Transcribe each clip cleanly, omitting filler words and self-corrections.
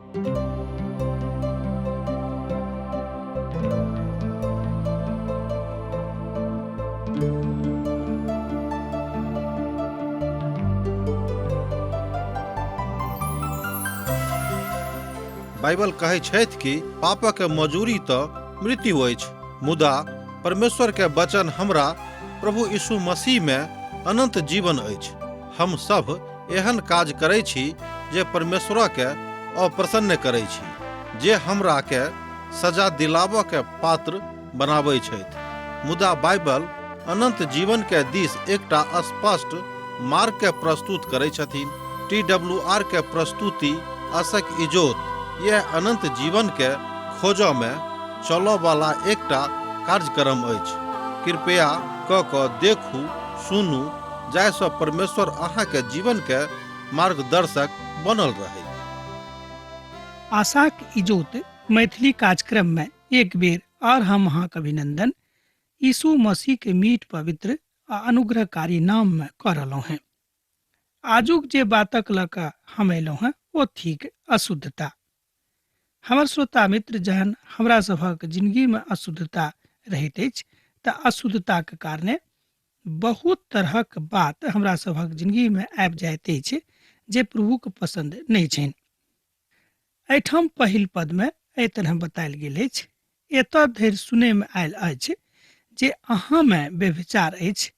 Bible कहै छथि कि पापक मजूरी तऽ मृत्यु अछि, मुदा परमेश्वर के वचन हमरा प्रभु यीशु मसीह में अनंत जीवन अछि। हम सब एहन काज करै छी जे परमेश्वर के अप्रसन्न करै छी, जे हमरा के सजा दिलाबऽ के पात्र बनाबै छथि। मुदा बाइबल अनंत जीवन के दिस एकटा स्पष्ट मार्ग के प्रस्तुत करै छथिन। टी डब्ल्यू आर के प्रस्तुति असक इजोत यह अनंत जीवन के खोजऽ में चलऽ वाला एकटा कार्यक्रम अछि। कृपया क कऽ देखू, सुनू, जाहिसँ परमेश्वर अहाँके जीवन के मार्गदर्शक बनल रहै। आशाक इजोत मैथिली कार्यक्रम में एक बेर और हम अहाँक अभिनंदन यीशु मसीह के मीठ पवित्र आ अनुग्रहकारी नाम में कऽ रहलहुँ हैं। आजुक जे बातक लऽ कऽ हम अयलहुँ हैं ओ थिक अशुद्धता। हमर श्रोता मित्र, जहन हमरा सभक जिंदगी में अशुद्धता रहैत अछि तऽ अशुद्धताक कारणे बहुत तरहक बात हमरा सभक जिंदगी में आबि जाइत अछि जे प्रभुक पसंद नहि छनि। एहिठाम पहिल पद में एहि तरह बतायल गेल अछि, एतऽ धरि सुनय में आयल अछि जे अहाँ में व्यभिचार अछि,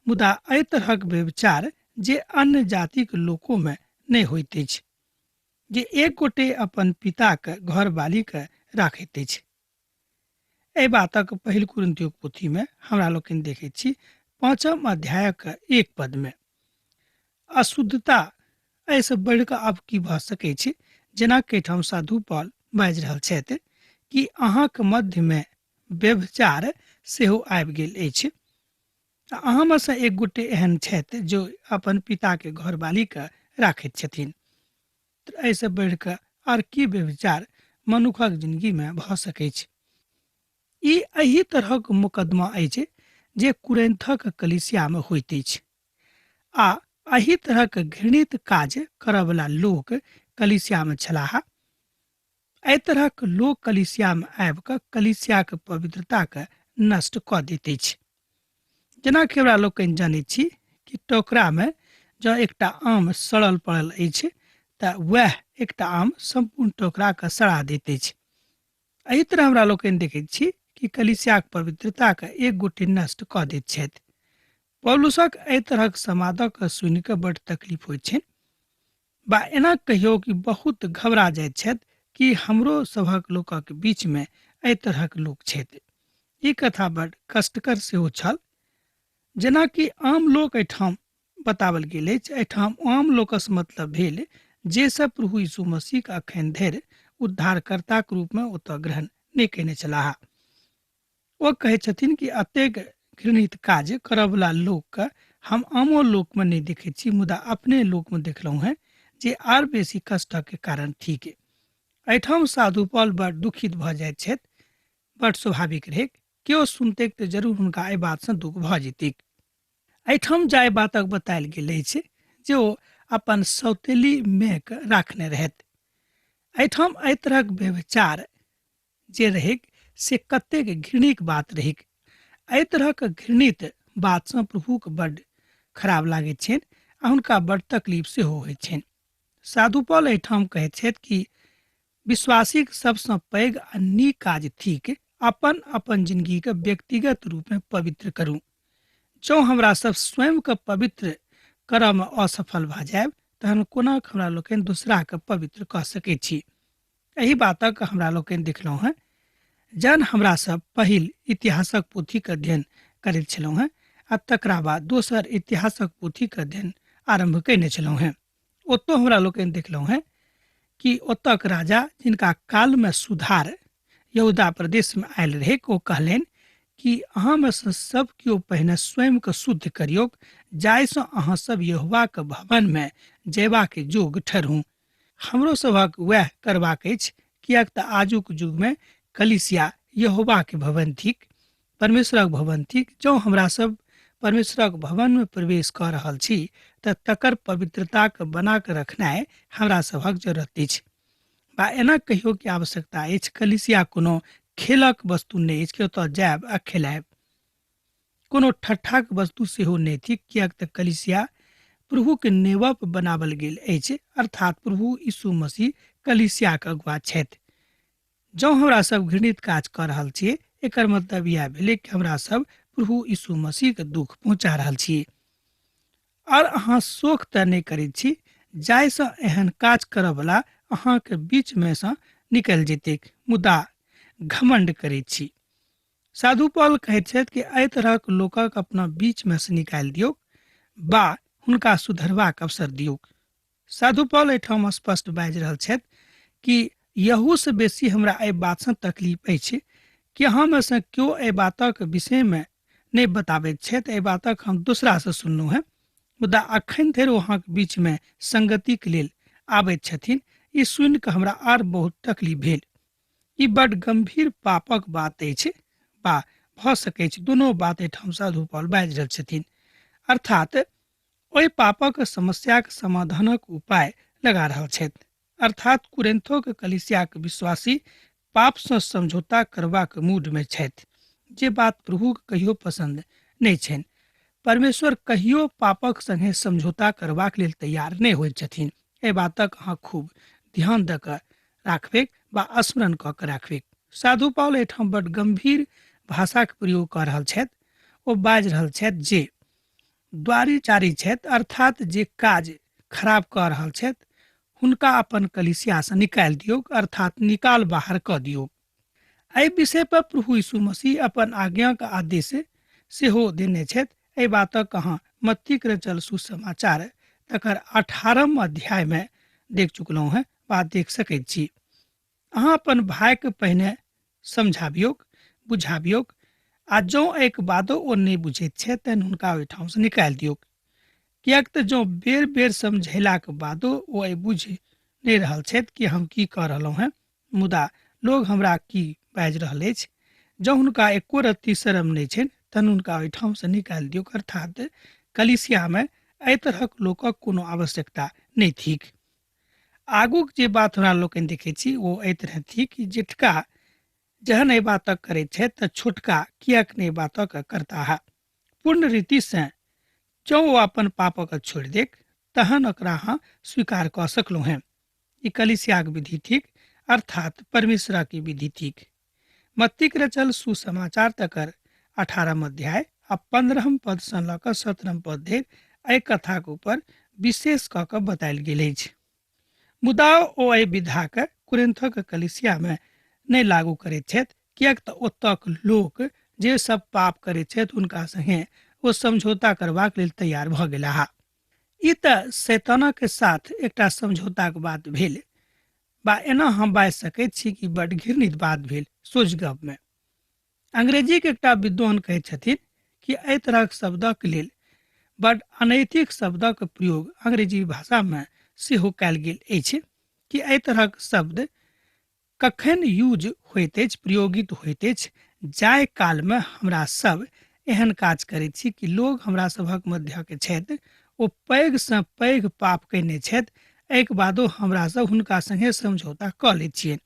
मुदा एहि तरहक व्यभिचार जे अन्य जातिक लोको में नहि होइत अछि, जे एक गोटे अपन पिताक घरवालीके राखैत अछि। एहि बातक पहिल कुरिन्थियोक पोथीमे हमरा लोकनि देखैत छी 5 अध्यायक 1 पदमे। अशुद्धता एहिसँ बढ़ि कऽ आब की भऽ सकै छै, जेना कि एहिठाम साधु पॉल बाजि रहल छथि कि अहाँक मध्यमे व्यभिचार सेहो आबि गेल अछि। अहाँमे सँ एक गोटे एहन छथि जो अपन पिताके घरवालीके राखैत छथिन। तऽ एहिसँ बढ़ि कऽ आर की व्यभिचार मनुखक जिंदगीमे भऽ सकै छै। ई एहि तरहक मुकदमा अछि जे कुरिन्थक कलीसियामे होइत अछि आ एहि तरहक घृणित काज करऽवला लोक कलीसियामे छलाह। एहि तरहक लोक कलीसियामे आबि कऽ कलीसियाक पवित्रताके नष्ट कऽ दैत अछि। जेनाकि हमरा लोकनि जनैत छी कि टोकरामे जँ एकटा आम सड़ल पड़ल अछि तऽ वएह एकटा आम सम्पूर्ण टोकराके सड़ा दैत अछि। एहि तरह हमरा लोकनि देखैत छी कि कलीसियाक पवित्रताके एक गोटे नष्ट कऽ दैत छथि। पौलुसक एहि तरहक समादक सुनि कऽ बड्ड तकलीफ होइत छनि बा एना कहियौ कि बहुत घबरा जाइत छथि कि हमरो सभक लोकक बीचमे एहि तरहक लोक छथि। ई कथा बड्ड कष्टकर सेहो छल। जेनाकि आम लोक एहिठाम बताओल गेल अछि, एहिठाम आम लोकसँ मतलब भेल जे सब प्रभु यीशु मसीहक अखन धरि उद्धारकर्ताक रूपमे ओतऽ ग्रहण नहि कयने छलाह। ओ कहै छथिन कि एतेक घृणित काज करऽवला लोकके हम आमो लोकमे नहि देखै छी, मुदा अपने लोकमे देखलहुँ हेँ जे आर बेसी कष्टक कारण थिक। एहिठाम साधु पॉल बड़ दुखित भऽ जाइत छथि। बड़ स्वाभाविक रहैक, केओ सुनतैक तऽ जरूर हुनका एहि बातसँ दुख भऽ जेतैक। एहिठाम जाहि बातक बतायल गेल अछि जे ओ अपन सौतेली मायके राखने रहथि। एहिठाम एहि तरहक व्यभिचार जे रहैक से कतेक घृणिक बात रहैक। एहि तरहक घृणित बातसँ प्रभुके बड्ड खराब लागैत छनि आ हुनका बड्ड तकलीफ सेहो होइत छनि। साधु पॉल एहिठाम कहैत छथि कि विश्वासीक सबसँ पैघ आ नीक काज थिक अपन अपन जिंदगीके व्यक्तिगत रूपमे पवित्र करू। जँ हमरा सब स्वयंके पवित्र करऽमे असफल भऽ जायब तहन कोना हमरा लोकनि दोसराके पवित्र कऽ सकैत छी। एहि बातक हमरा लोकनि देखलहुँ हेँ जहन हमरा सब पहिल इतिहासक पोथीके अध्ययन करैत छलहुँ हेँ आ तकरा बाद दोसर इतिहासक पोथीके अध्ययन आरम्भ कयने छलहुँ हेँ। ओतौ हमरा लोकनि देखलहुँ हेँ कि ओतक राजा जिनका कालमे सुधार यहूदा प्रदेशमे आयल रहैक ओ कहलनि कि अहाँमे सँ सब केओ पहिने स्वयंके शुद्ध करियौक जाहिसँ अहाँ सब यहोवाके भवनमे जयबाक जोग ठहरू। हमरो सभक वएह करबाक अछि, किएक तऽ आजुक युगमे कलीसिया यहोवाके भवन थिक, परमेश्वरक भवन थिक। जँ हमरा सब परमेश्वरक भवनमे प्रवेश कऽ रहल छी तऽ तकर पवित्रताके बना कऽ रखनाइ हमरा सभक जरूरत अछि। बा एना कहियो के आवश्यकता अछि। कलिसिया कोनो खेलक वस्तु नहि अछि कि ओतऽ जायब आ खेलायब। कोनो ठट्ठाक वस्तु सेहो नहि थिक, किएक तऽ कलिसिया प्रभुके नेवप बनावल गेल अछि, अर्थात प्रभु यीशु मसीह कलिसियाक अगुआ छथि। जँ हमरा सब घृणित काज कऽ रहल छी, एकर मतलब इएह भेलै कि हमरा सब प्रभु यीशु मसीहके दुख पहुँचा रहल छी। आओर अहाँ शोक तऽ नहि करैत छी जाहिसँ एहन काज करऽवला अहाँके बीचमे सँ निकलि जेतैक, मुदा घमण्ड करैत छी। साधु पॉल कहैत छथि कि एहि तरहक लोकक अपना बीचमे सँ निकालि दियौक बा हुनका सुधरबाक अवसर दियौक। साधु पॉल एहिठाम स्पष्ट बाजि रहल छथि कि यहूसँ बेसी हमरा एहि बातसँ तकलीफ अछि कि अहाँमे सँ केओ एहि बातक विषयमे नहि बताबैत छथि। एहि बातक हम दोसरासँ सुनलहुँ हेँ, मुदा अखन धरि ओ अहाँक बीचमे संगतिक लेल आबैत छथिन, ई सुनि कऽ हमरा आर बहुत तकलीफ भेल। ई बड गंभीर पापक बात अछि बा भऽ सकैछ दुनू बात एहिठाम साधु पॉल बाजि रहल छथिन, अर्थात ओहि पापक समस्याक समाधानक उपाय लगा रहल छथि। अर्थात कुरेंथोक कलिसियाक विश्वासी पापसँ समझौता करबाक मूडमे छथि, जे बात प्रभुक कहियो पसंद नहि छनि। परमेश्वर कहियो पापक संगे समझौता करबाक लेल तैयार नहि होइत छथिन। एहि बातक अहाँ खूब ध्यान दऽ कऽ राखबैक बा स्मरण कऽ कऽ राखबैक। साधु पाउल एहिठाम बड गंभीर भाषाक प्रयोग कऽ रहल छथि। ओ बाजि रहल छथि जे द्वारिचारी छथि, अर्थात जे काज खराब कऽ रहल छथि हुनका अपन कलिसियासँ निकालि दियौक, अर्थात निकाल बाहर कऽ दियौक। एहि विषय पर प्रभु यीशु मसीह अपन आज्ञाक आदेश सेहो देने छथि। एहि बातक अहाँ मत्तीक रचल सुसमाचार तकर 18 अध्यायमे देख चुकलहुँ हेँ बा देख सकैत छी। अहाँ अपन भायके पहिने समझाबियौक, बुझाबियौक आ जँ एहिके बादो ओ नहि बुझैत छथि तहन हुनका ओहिठामसँ निकालि दियौक, किएक तऽ जँ बेर बेर समझेलाक बादो ओ एहि बुझि नहि रहल छथि कि हम की कऽ रहलहुँ हेँ, मुदा लोग हमरा की बाजि रहल अछि, जँ हुनका एको रत्ती शरम नहि छनि तहन हुनका ओहिठामसँ निकालि दियौक, अर्थात कलिसियामे एहि तरहक लोकक कोनो आवश्यकता नहि थिक। आगूक जे बात हमरा लोकनि देखै छी ओ एहि तरह थिक कि जेठका जहन एहि बातक करैत छथि तऽ छोटका किएक नहि बातक करताह। पूर्ण रीतिसँ जँ ओ अपन पापक छोड़ि देक तहन ओकरा अहाँ स्वीकार कऽ सकलहुँ हेँ। ई कलिसियाक विधि थिक, अर्थात परमेश्वरक ई विधि थिक। मत्तीक रचल सुसमाचार तकर 18 अध्याय आ 15 पदसँ लऽ कऽ 17 पद धरि एहि कथाक ऊपर विशेष कऽ कऽ बतायल गेल अछि। मुदा ओ एहि विधाके कुरिन्थक कलिसियामे नहि लागू करैत छथि, किएक तऽ ओतक लोक जे सब पाप करैत छथि हुनका संगे ओ समझौता करबाक लेल तैयार भऽ गेलाह। ई तऽ शैतानक साथ एकटा समझौताक बात भेल बा एना हम बाजि सकैत छी कि बड घृणित बात भेल सोझ गपमे। अंग्रेजीक एकटा विद्वान कहैत छथिन कि एहि तरहक शब्दक लेल बड अनैतिक शब्दक प्रयोग अंग्रेजी भाषामे सेहो कयल गेल अछि कि एहि तरहक शब्द कखन यूज होइत अछि, प्रयोगित होइत अछि, जाहि कालमे हमरा सब एहन काज करैत छी कि लोग हमरा सभक मध्यके छथि ओ पैघसँ पैघ पाप कयने छथि, एहिके बादो हमरा सब हुनका संगे समझौता कऽ लैत छियनि।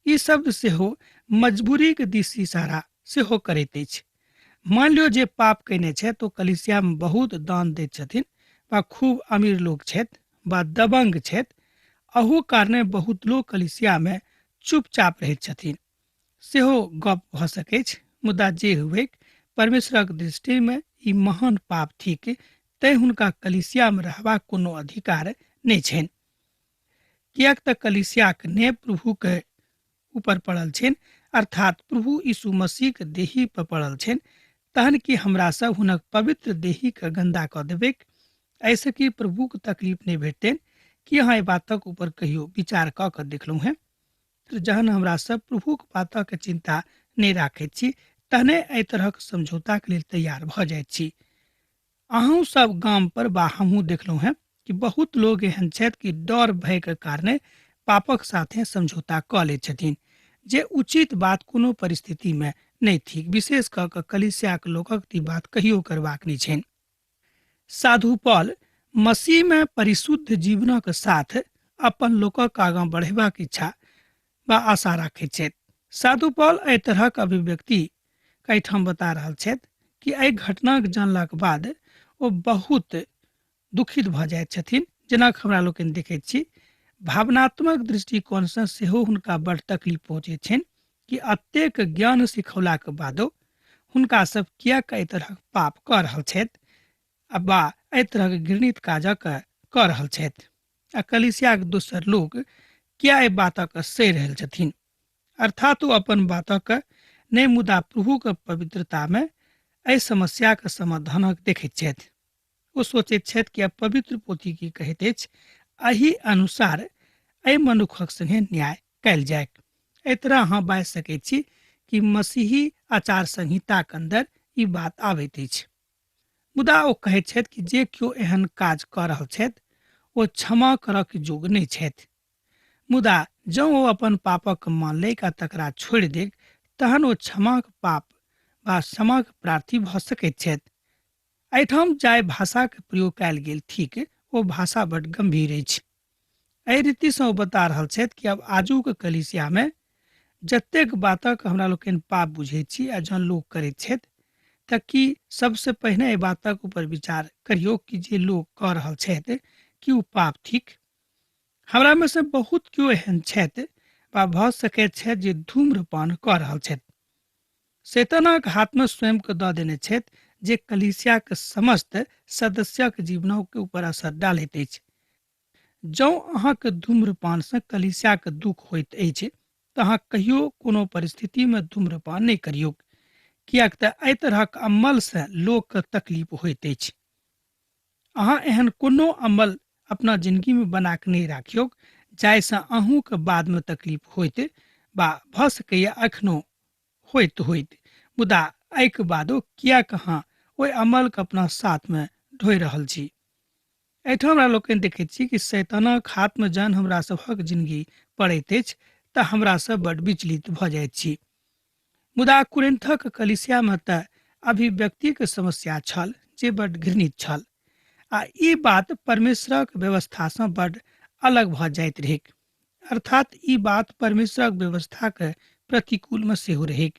ई शब्द सेहो मजबूरीक दिस इशारा सेहो करैत अछि। मान लियौ जे पाप कयने छथि ओ कलिसियामे बहुत दान दैत छथिन वा खूब अमीर लोक छथि वा दबंग छथि, अहू कारणे बहुत लोक कलिसियामे चुपचाप रहैत छथिन सेहो गप भऽ सकैछ। मुदा जे हुएक, परमेश्वरक दृष्टिमे ई महान पाप थिक, तैं हुनका कलिसियामे रहबाक कोनो अधिकार नहि छनि, किएक तऽ कलिसियाक ने प्रभुके ऊपर पड़ल छनि, अर्थात प्रभु यीशु मसीहक देही पर पड़ल छनि। तहन कि हमरा सब हुनक पवित्र देहीके गन्दा कऽ देबैक? एहिसँ कि प्रभुके तकलीफ नहि भेटतनि? की अहाँ एहि बातक ऊपर कहियो विचार कऽ कऽ देखलहुँ हेँ? जहन हमरा सब प्रभुक बातक चिन्ता नहि राखैत छी तहने एहि तरहक समझौताक लेल तैयार भऽ जाइत छी। अहूँ सब गाम पर बा हमहूँ देखलहुँ हेँ कि बहुत लोग एहन छथि कि डर भयके कारणे पापक साथे समझौता कऽ लैत छथिन, जे उचित बात कोनो परिस्थितिमे नहि थिक। विशेष कऽ कऽ कलिसियाक लोकक ई बात कहियो करबाक नहि छनि। साधु पॉल मसीहमे परिशुद्ध जीवनक साथ अपन लोकक आगाँ बढ़ेबाक इच्छा वा आशा राखैत छथि। साधु पॉल एहि तरहक अभिव्यक्ति एहिठाम बता रहल छथि कि एहि घटनाक जानलाक बाद ओ बहुत दुखित भऽ जाइत छथिन। जेना हमरा लोकनि देखैत छी, भावनात्मक दृष्टिकोणसँ सेहो हुनका बड़ तकलीफ पहुँचैत छनि कि अतेक ज्ञान सिखौलाक बादो हुनका सब किएक एहि तरहक पाप कऽ रहल छथि आ बा एहि तरहक घृणित काजक कऽ रहल छथि आ कलिसियाक दोसर लोक किया एहि बातक सहि रहल छथिन। अर्थात ओ अपन बातक नहि मुदा प्रभुक पवित्रतामे एहि समस्याक समाधानक देखैत छथि। ओ सोचैत छथि कि पवित्र पोथी की कहैत अछि, एहि अनुसार एहि मनुखक संगे न्याय कयल जाय। एहि तरह अहाँ बाजि सकैत छी कि मसीही आचार संहिताक अन्दर ई बात आबैत अछि। मुदा ओ कहैत छथि कि जे केओ एहन काज कऽ रहल छथि ओ क्षमा करक योग्य नहि छथि। मुदा जँ ओ अपन पापक मान लैक आ तकरा छोड़ि देक तहन ओ क्षमाक पाप वा क्षमाक प्रार्थी भऽ सकैत छथि। एहिठाम जाहि भाषाक प्रयोग कयल गेल थिक ओ भाषा बड गंभीर अछि। एहि रीतिसँ ओ बता रहल छथि कि आब आजुक कलिसियामे जतेक बातक हमरा लोकनि पाप बुझैत छी आ जँ लोक करैत छथि तऽ की सबसँ पहिने एहि बातक ऊपर विचार करियौ कि जे लोक कऽ रहल छथि कि ओ पाप थिक। हमरामे से बहुत केओ एहन छथि वा भऽ सकैत छथि जे धूम्रपान कऽ रहल छथि। शैतानक हाथमे स्वयंके दऽ देने छथि जे कलीसियाक समस्त सदस्यक जीवनक ऊपर असर डालैत अछि। जँ अहाँके धूम्रपानसँ कलीसियाक दुख होइत अछि तऽ अहाँ कहियो कोनो परिस्थितिमे धूम्रपान नहि करियौक, किएक तऽ एहि तरहक अमलसँ लोकके तकलीफ होइत अछि। अहाँ एहन कोनो अमल अपना जिंदगीमे बना कऽ नहि राखियौक जाहिसँ अहूँके बादमे तकलीफ होइत वा भऽ सकैए एखनो होइत होइत, मुदा एहिके बादो किएक अहाँ ओहि अमलके अपना साथमे ढोइ रहल छी। एहिठाम हमरा लोकनि देखैत छी कि शैतानक हाथमे जहन हमरा सभक जिंदगी पड़ैत अछि तऽ हमरा सब बड विचलित भऽ जाइत छी। मुदा कुरिन्थक कलिसियामे तऽ अभिव्यक्तिक समस्या छल जे बड घृणित छल आ ई बात परमेश्वरक व्यवस्थासँ बड अलग भऽ जाइत रहैक। अर्थात ई बात परमेश्वरक व्यवस्थाक प्रतिकूलमे सेहो रहैक।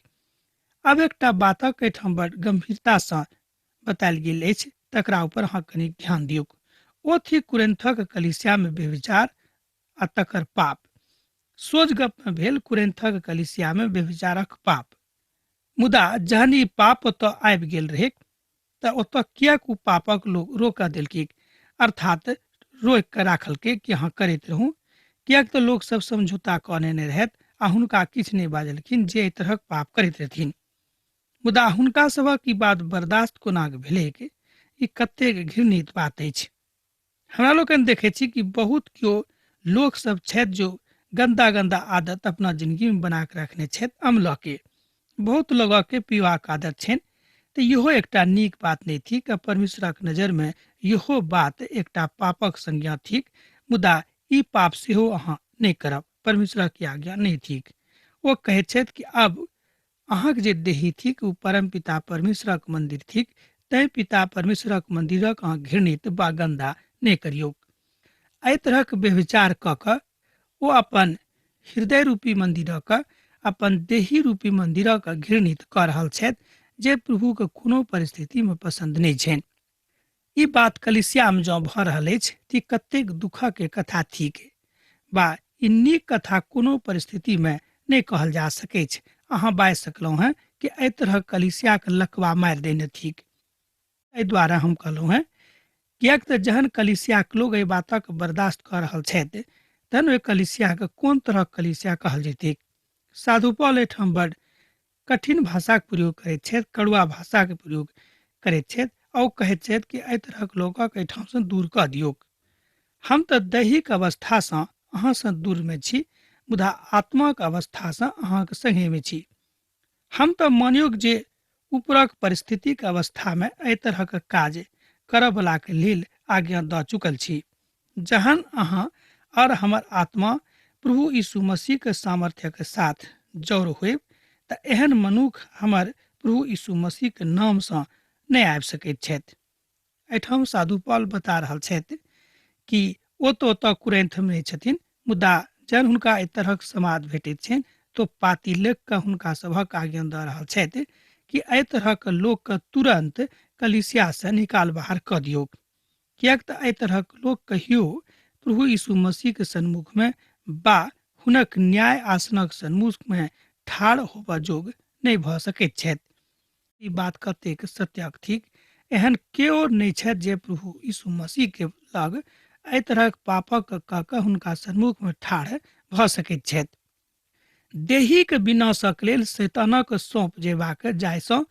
आब एकटा बातक एहिठाम बड गंभीरतासँ बतायल गेल अछि, तकरा ऊपर अहाँ कनी ध्यान दियौक। ओ थिक कुरिन्थक कलिसियामे व्यभिचार आ तकर पाप। सोझ गपमे भेल कुरिन्थक कलिसियामे व्यभिचारक पाप। मुदा जहन ई पाप ओतऽ आबि गेल रहैक तऽ ओतऽ किएक ओ पापक लोक रोकऽ देलकै, अर्थात रोकि कऽ राखलकै कि अहाँ करैत रहू, किएक तऽ लोक सब समझौता कऽ नेने रहथि आ हुनका किछु नहि बाजलखिन जे एहि तरहक पाप करैत रहथिन। मुदा हुनका सभक ई बात बर्दाश्त कोना भेलैक, ई कतेक घृणित बात अछि। हमरा लोकनि देखै छी कि बहुत केओ लोक सब छथि जो गंदा गंदा आदत अपना जिंदगी में बना के रखने छथि अमल के। बहुत लोगक के पीबाक आदत छनि तऽ इहो एकटा नीक बात नहि थिक आ परमेश्वरक नजर में इहो बात एकटा पापक संज्ञा थिक, मुदा ई पाप सेहो अहाँ नहि करब, परमेश्वरक ई आज्ञा नहि थिक। ओ कहैत छथि कि अब अहाँक जे देही थिक ओ परम पिता परमेश्वरक मंदिर थिक, तैं पिता परमेश्वरक मंदिरक अहाँ घृणित वा गंदा नहि करियौक। एहि तरहक व्यभिचार कऽ कऽ ओ अपन हृदय रूपी मंदिरक, अपन देही रूपी मंदिरक घृणित कऽ रहल छथि जे प्रभुके कोनो परिस्थितिमे पसंद नहि छनि। ई बात कलिसियामे जँ भऽ रहल अछि तऽ ई कतेक दुखक कथा थिक वा ई नीक कथा कोनो परिस्थितिमे नहि कहल जा सकैछ। अहाँ बाजि सकलहुँ हेँ कि एहि तरहक कलिसियाक लकवा मारि देने थिक। एहि दुआरे हम कहलहुँ हेँ किएक तऽ जहन कलिसियाक लोक एहि बातक बर्दाश्त कऽ रहल छथि तहन ओहि कलिसियाके कोन तरहक कलिसिया कहल जेतैक। साधु पॉल एहिठाम बड कठिन भाषाक प्रयोग करैत छथि, कड़ुआ भाषाक प्रयोग करैत छथि आ ओ कहैत छथि कि एहि तरहक लोकक एहिठामसँ दूर कऽ दियौक। हम तऽ दैहिक अवस्थासँ अहाँसँ दूरमे छी, मुदा आत्माक अवस्थासँ अहाँक संगेमे छी। हम तऽ मानियौक जे ऊपरक परिस्थितिक अवस्थामे एहि तरहक काज करऽवलाक लेल आज्ञा दऽ चुकल छी। जहन अहाँ और हमर आत्मा प्रभु यीशु मसीह के सामर्थ्य के साथ जौर होइब तऽ एहन मनुख हमर प्रभु यीशु मसीह के नाम सँ नहि आबि सकैत छथि। एहिठाम साधु पॉल बता रहल छथि कि ओ तऽ ओतऽ कुरैन्थमे नहि छथिन, मुदा जहन हुनका एहि तरहक समाद भेटैत छनि तऽ पाती लिख कऽ हुनका सभक आज्ञा दऽ रहल छथि कि एहि तरहक लोकके तुरन्त कलिसियासँ निकाल बाहर कऽ दियौक, किएक तऽ एहि तरहक लोक कहियो प्रभु यीशु मसीहके सन्मुखमे बा हुनक न्याय आसनक सन्मुखमे ठाढ़ होबऽ जोग नहि भऽ सकैत छथि। ई बात कतेक सत्यक थिक, एहन केओ नहि छथि जे प्रभु यीशु मसीह के लग एहि तरहक पापक कऽ कऽ हुनका सम्मुख मे ठाढ़ भऽ सकैत छथि। देहीक विनाशक लेल शैतानक सौंप जेबाक जाहिसँ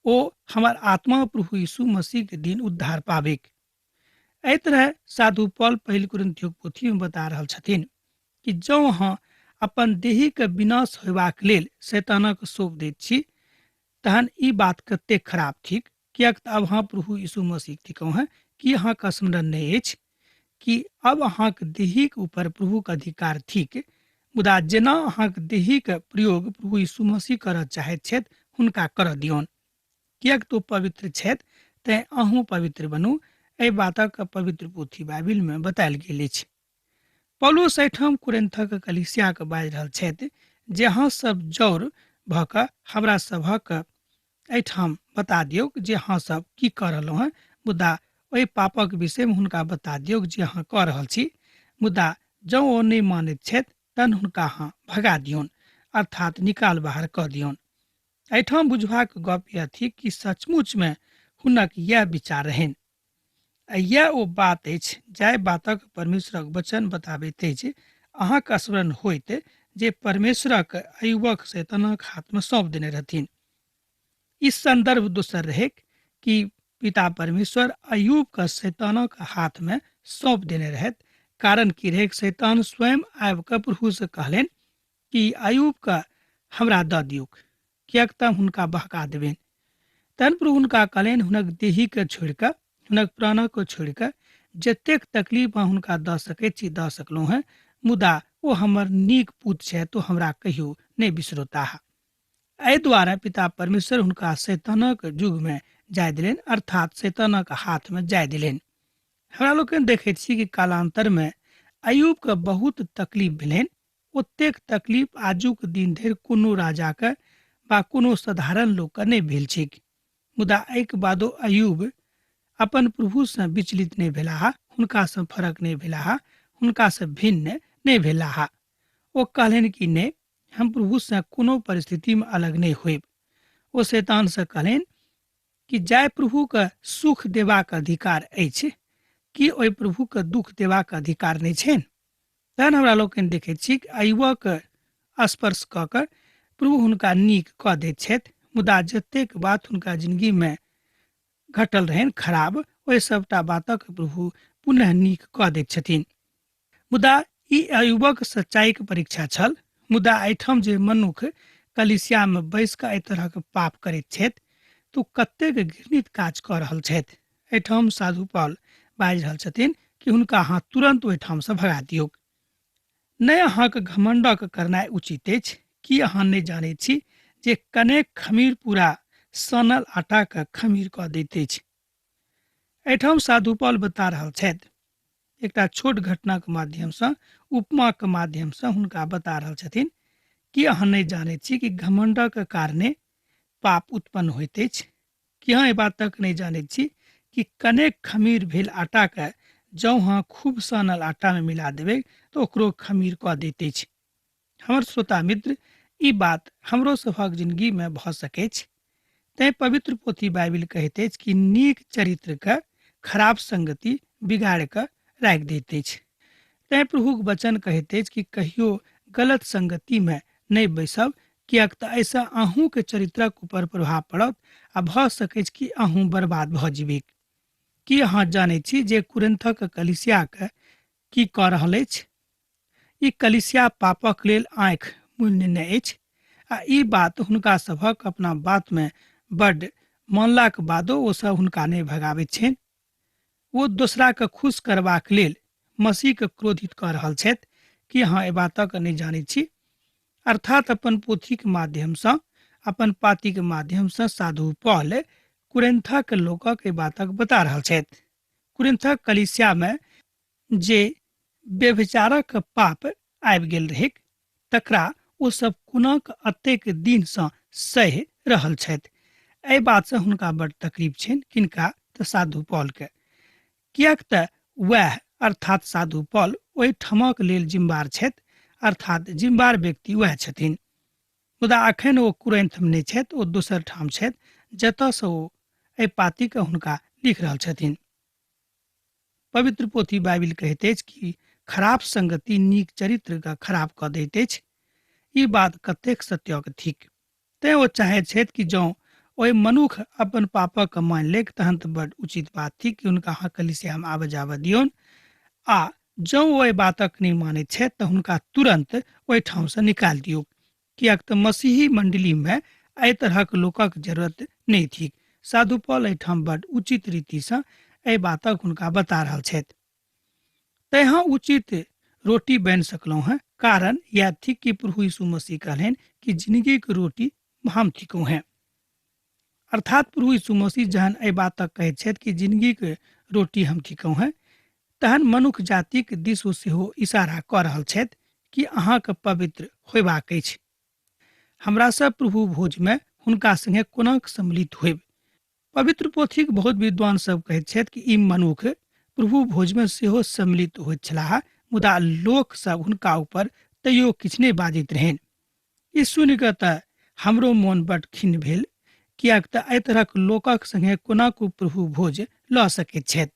ओ हमर आत्मा प्रभु यीशु मसीह के दिन उद्धार पाबिक। एहि तरह साधु पॉल पहिल कुरिन्थियोक पोथी में बता रहल छथिन कि जँ अहाँ अपन देहीक विनाश होयबाक लेल शैतानक सौंप दैत छी तहन ई बात कतेक खराब थिक, किएक तऽ अब अहाँ प्रभु यीशु मसीह थिकहुँ हैं। की अहाँके स्मरण नहि अछि कि अब अहाँक देहीक ऊपर प्रभुक अधिकार थिक? मुदा जेना अहाँक देहीक प्रयोग प्रभु यीशु मसीह करऽ चाहैत छथि हुनका करऽ दियौन, किएक तऽ ओ पवित्र छथि तेँ अहूँ पवित्र बनू। एहि बातक पवित्र पोथी बाइबिलमे बतायल गेल अछि। पौलुस एहिठाम कुरिन्थक कलीसियाके बाजि रहल छथि जे अहाँ सब जौर भऽ कऽ हमरा सभक एहिठाम बता दियौक जे अहाँ सब की कऽ रहलहुँ हेँ, मुदा ओहि पापक विषयमे हुनका बता दियौक जे अहाँ कऽ रहल छी। मुदा जँ ओ नहि मानैत छथि तहन हुनका अहाँ भगा दियौन, अर्थात निकाल बाहर कऽ दियौन। एहिठाम बुझबाक गप यह थिक कि सचमुचमे हुनक यैह विचार रहनि। आ यैह ओ बात अछि जाहि बातक परमेश्वरक वचन बताबैत अछि। अहाँक स्मरण होइत जे परमेश्वरक अयुबक शैतानक हाथमे सौंप देने रहथिन। ई संदर्भ दोसर रहैक कि पिता परमेश्वर अयुबके शैतानक हाथमे सौंप देने रहथि। कारण की रहैक, शैतान स्वयं आबि कऽ प्रभुसँ कहलनि कि अयुबके हमरा दऽ दियौक, किएक तऽ हुनका बहका देबनि। तहन प्रभु हुनका कहलनि हुनक देहीके छोड़ि कऽ, हुनक प्राणके छोड़ि कऽ जतेक तकलीफ अहाँ हुनका दऽ सकैत छी दऽ सकलहुँ हेँ, मुदा ओ हमर नीक पूत छथि, ओ हमरा कहियो नहि बिसरौताह। एहि द्वारा पिता परमेश्वर हुनका शैतानक युगमे जाय देलनि, अर्थात शैतानक हाथमे जाय देलनि। हमरा लोकनि देखैत छी कि कालान्तरमे अयूबके बहुत तकलीफ भेलनि। ओतेक तकलीफ आजुक दिन धरि कोनो राजाके बा कोनो साधारण लोकके नहि भेल छैक। मुदा एहिके बादो अयूब अपन प्रभुसँ विचलित नहि भेलाह, हुनकासँ फरक नहि भेलाह, हुनकासँ भिन्न नहि भेलाह। ओ कहलनि कि नहि, हम प्रभुसँ कोनो परिस्थितिमे अलग नहि होयब। ओ शैतानसँ कहलनि कि जाहि प्रभुके सुख देबाक अधिकार अछि, की ओहि प्रभुके दुख देबाक अधिकार नहि छनि? तहन हमरा लोकनि देखैत छी कि अयुबक स्पर्श कऽ कऽ प्रभु हुनका नीक कऽ दैत छथि, मुदा जतेक बात हुनका जिंदगीमे घटल रहनि खराब, ओहि सबटा बातक प्रभु पुनः नीक कऽ दैत छथिन। मुदा ई अयुबक सच्चाईक परीक्षा छल। मुदा एहिठाम जे मनुख कलिसियामे बैस कऽ एहि तरहक पाप करैत छथि तऽ ओ कतेक घृणित काज कऽ रहल छथि। एहिठाम साधु पॉल बाजि रहल छथिन कि हुनका अहाँ तुरन्त ओहिठामसँ भगा दियौक। नहि अहाँक घमण्डक करनाइ उचित अछि। की अहाँ नहि जानैत छी जे कनेक खमीर पूरा सानल आटाके खमीर कऽ दैत अछि? एहिठाम साधु पॉल बता रहल छथि एकटा छोट घटनाक माध्यमसँ, उपमाक माध्यमसँ हुनका बता रहल छथिन कि अहाँ नहि जानैत छी कि घमण्डक कारणे पाप उत्पन्न होइत अछि? कि अहाँ एहि बातक नहि जानैत छी कि कनेक खमीर भेल आटाके जँ अहाँ खूब सानल आटामे मिला देबै तऽ ओकरो खमीर कऽ दैत अछि? हमर श्रोता मित्र, ई बात हमरो सभक जिंदगीमे भऽ सकैछ। तैं पवित्र पोथी बाइबिल कहैत अछि कि नीक चरित्रके खराब संगति बिगाड़ि कऽ राखि दैत अछि। तैं प्रभुक वचन कहैत अछि कि कहियो गलत संगतिमे नहि बैसब, किएक तऽ एहिसँ अहूँके चरित्रक ऊपर प्रभाव पड़त आ भऽ सकैछ कि अहूँ बर्बाद भऽ जीबीक। की अहाँ जानैत छी जे कुरिन्थक कलीसियाके की कऽ रहल अछि? ई कलीसिया पापक लेल आँखि मुनि नेने अछि आ ई बात हुनका सभक अपना बातमे बड्ड मानलाक बादो ओ सब हुनका नहि भगाबैत छनि। ओ दोसराके खुश करबाक लेल मसीहके क्रोधित कऽ रहल छथि। की अहाँ एहि बातक नहि जानैत छी? अर्थात अपन पोथीक माध्यमसँ, अपन पातीक माध्यमसँ साधु पॉल कुरिन्थक लोकक एहि बातक बता रहल छथि। कुरिन्थक कलीसियामे जे व्यभिचारक पाप आबि गेल रहैक तकरा ओ सब कोना कऽ एतेक दिनसँ सहि रहल छथि। एहि बातसँ हुनका बड्ड तकलीफ छनि। किनका? तऽ साधु पॉलके। किएक तऽ वएह अर्थात साधु पॉल ओहि ठामक लेल जिम्मेवार छथि, अर्थात जिम्मेवार व्यक्ति वएह छथिन। मुदा अखन ओ कुरैन्थमे नहि छथि, ओ दोसर ठाम छथि जतयसँ ओ एहि पातीके हुनका लिख रहल छथिन। पवित्र पोथी बाइबिल कहैत अछि कि खराब संगति नीक चरित्रके खराब कऽ दैत अछि। ई बात कतेक सत्यक थिक। तेँ ओ चाहैत छथि कि जँ ओहि मनुख अपन पापक मानि लेक तहन तऽ बड्ड उचित बात थिक कि हुनका अहाँ कलिसियामे आबऽ जाबऽ दियौन, आ जँ ओ एहि बातक नहि मानैत छथि तऽ हुनका तुरन्त ओहिठामसँ निकालि दियौक, किएक तऽ मसीही मण्डलीमे एहि तरहक लोकक जरूरत नहि थिक। साधु पॉल एहिठाम बड्ड उचित रीतिसँ एहि बातक हुनका बता रहल छथि। तैँ अहाँ उचित रोटी बनि सकलहुँ हेँ, कारण इएह थिक कि प्रभु यीशु मसीह कहलनि कि जिनगीक रोटी हम थिकहुँ हेँ। अर्थात प्रभु यीशु मसीह जहन एहि बातक कहैत छथि कि जिनगीक रोटी हम थिकहुँ हेँ, तहन मनुख जातिक दिस ओ सेहो इशारा कऽ रहल छथि कि अहाँके पवित्र होयबाक अछि। हमरा सब प्रभु भोजमे हुनका संगे कोना सम्मिलित होयब। पवित्र पोथीक बहुत विद्वान सब कहैत छथि कि ई मनुख प्रभु भोजमे सेहो सम्मिलित होइत छलाह, मुदा लोक सब हुनका ऊपर तैयो किछु नहि बाजैत रहनि। ई सुनि कऽ तऽ हमरो मोन बड खिन्न भेल, किएक तऽ एहि तरहक लोकक संगे कोना को प्रभु भोज लऽ सकैत छथि।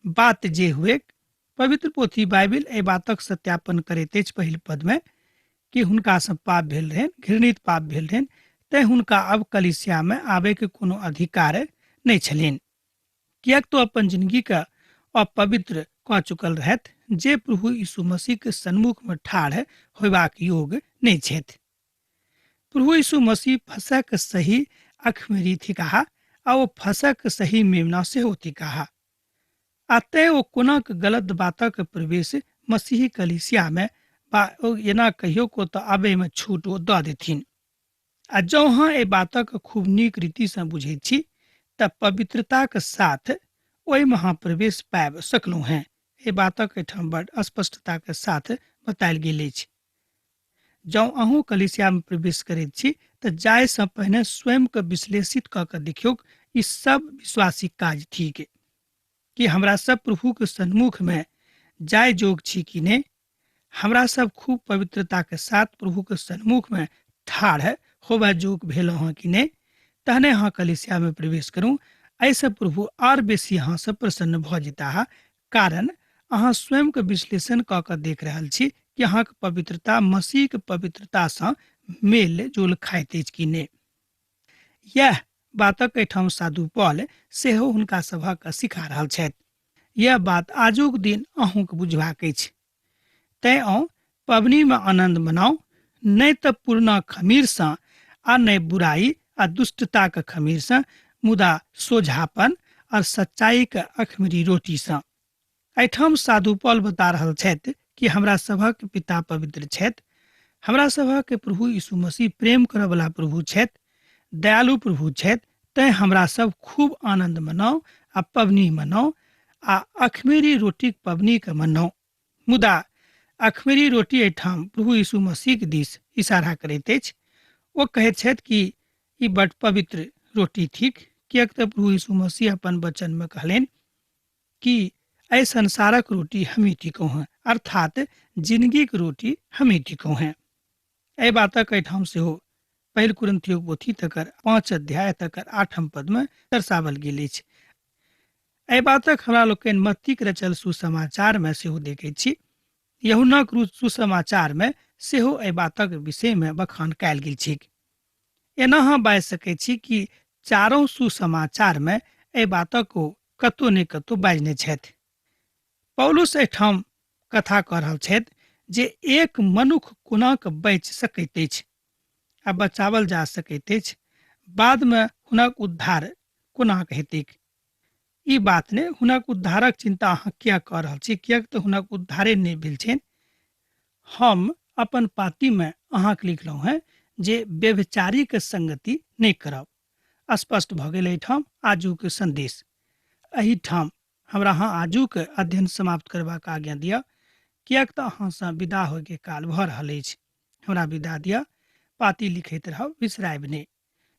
बात जे हुए, पवित्र पोथी बाइबिल एहि बातक सत्यापन करैत अछि पहिल पदमे कि हुनकासँ पाप भेल रहनि, घृणित पाप भेल रहनि, तैँ हुनका अब कलिसियामे आबैके कोनो अधिकार नहि छलनि, किएक तो अपन जिंदगीके अपवित्र कऽ चुकल रहथि जे प्रभु यीशु मसीहके सन्मुखमे ठाढ़ होयबाक योग नहि छथि। प्रभु यीशु मसीह फसहक सही अखमेरी थिकाह आ ओ फसहक सही मेमना सेहो थिकाह, आ तेँ ओ कोनाक गलत बातक प्रवेश मसीही कलीसियामे बा एना कहियो को तऽ आबैमे छूट ओ दऽ देथिन। आ जँ अहाँ एहि बातक खूब नीक रीतिसँ बुझैत छी तऽ पवित्रताक साथ ओहिमे अहाँ प्रवेश पाबि सकलहुँ हेँ। एहि बातक एहिठाम बड स्पष्टताक साथ बतायल गेल अछि। जँ अहूँ कलीसियामे प्रवेश करैत छी तऽ जायसँ पहिने स्वयंके विश्लेषित कऽ कऽ देखियौक, ई सब विश्वासी काज थिक कि हमरा सब प्रभुके सन्मुखमे जाय जोग छी कि नहि। हमरा सब खूब पवित्रताके साथ प्रभुके सन्मुखमे ठाढ़ होबय जोग भेलहुँ हँ कि नहि, तहने अहाँ कलीसियामे प्रवेश करू। एहिसँ प्रभु आर बेसी अहाँसँ प्रसन्न भऽ जेताह, कारण अहाँ स्वयंके विश्लेषण कऽ कऽ देख रहल छी कि अहाँके पवित्रता मसीहके पवित्रतासँ मेल जोल खाइत अछि कि नहि। यैह बातक एहिठाम साधु पॉल सेहो हुनका सभक सिखा रहल छथि। यैह बात आजुक दिन अहूँके बुझबाक अछि। तैँ आउ पबनीमे आनन्द मनाउ, नहि तऽ पुरना खमीरसँ आ नहि बुराइ आ दुष्टताक खमीरसँ, मुदा सोझापन और सच्चाईक अखमीरी रोटीसँ। एहिठाम साधु पॉल बता रहल छथि कि हमरा सभक पिता पवित्र छथि, हमरा सभक प्रभु यीशु मसीह प्रेम करऽवला प्रभु छथि, दयालु प्रभु छथि, तैँ हमरा सब खूब आनन्द मनाउ आ पबनी मनाउ आ अखमेरी रोटीक पबनीके मनाउ। मुदा अखमेरी रोटी एहिठाम प्रभु यीशु मसीहक दिस इशारा करैत अछि। ओ कहैत छथि कि ई बड पवित्र रोटी थिक, किएक तऽ प्रभु यीशु मसीह अपन वचनमे कहलनि कि एहि संसारक रोटी हमही थिकहुँ हेँ, अर्थात जिनगीक रोटी हमही थिकहुँ हेँ। एहि बातक एहिठाम सेहो पहिल कुरिन्थियोक पोथी तकर 5 अध्याय तकर 8 पदमे दर्शावल गेल अछि। एहि बातक हमरा लोकनि मत्तीक रचल सुसमाचारमे सेहो देखैत छी। यूहन्नाक सुसमाचारमे सेहो एहि बातक विषयमे बखान कयल गेल छैक। एना अहाँ बाजि सकैत छी कि चारू सुसमाचारमे एहि बातक ओ कतौ ने कतौ बाजने छथि। पौलुस एहिठाम कथा कऽ रहल छथि जे एक मनुख कोना कऽ बचि सकैत अछि आ बचावल जा सकैत अछि, बादमे हुनक उद्धार कोना कऽ हेतैक। ई बात नहि, हुनक उद्धारक चिन्ता अहाँ किएक कऽ रहल छी, किएक तऽ हुनक उद्धारे नहि भेल छनि। हम अपन पातीमे अहाँके लिखलहुँ हेँ जे व्यभिचारीके संगति नहि करब। स्पष्ट भऽ गेल एहिठाम आजुक सन्देश। एहिठाम हमरा अहाँ आजुक अध्ययन समाप्त करबाक आज्ञा दिअ, किएक तऽ अहाँसँ विदा होइके काल भऽ रहल अछि। हमरा विदा दिअ, पाती लिखैत रहब, बिसरायब नहि।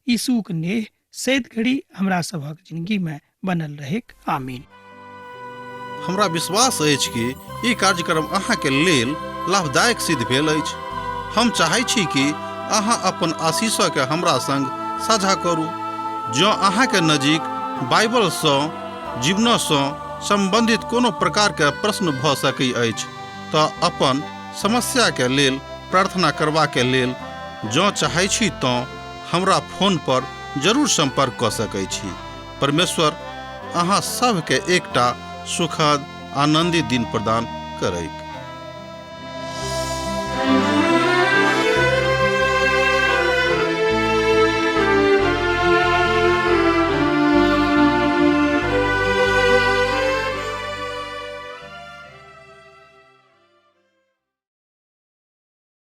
यीशुक नेह सैत घड़ी हमरा सभक जिंदगी में बनल रहेक। आमीन। हमरा विश्वास अछि कि ई कार्यक्रम अहाँके लेल लाभदायक सिद्ध भेल अछि। हम चाहै छी कि अहाँ अपन आशीषके हमरा संग साझा करू। जँ अहाँके नजीक बाइबलसँ जीवनसँ सम्बन्धित कोनो प्रकारके प्रश्न भऽ सकै अछि तऽ अपन समस्याके लेल प्रार्थना करबाके लेल जँ चाहै छी तँ हमरा फोन पर जरूर सम्पर्क कऽ सकै छी। परमेश्वर अहाँ सभके एकटा सुखद आनन्दित दिन प्रदान करैत।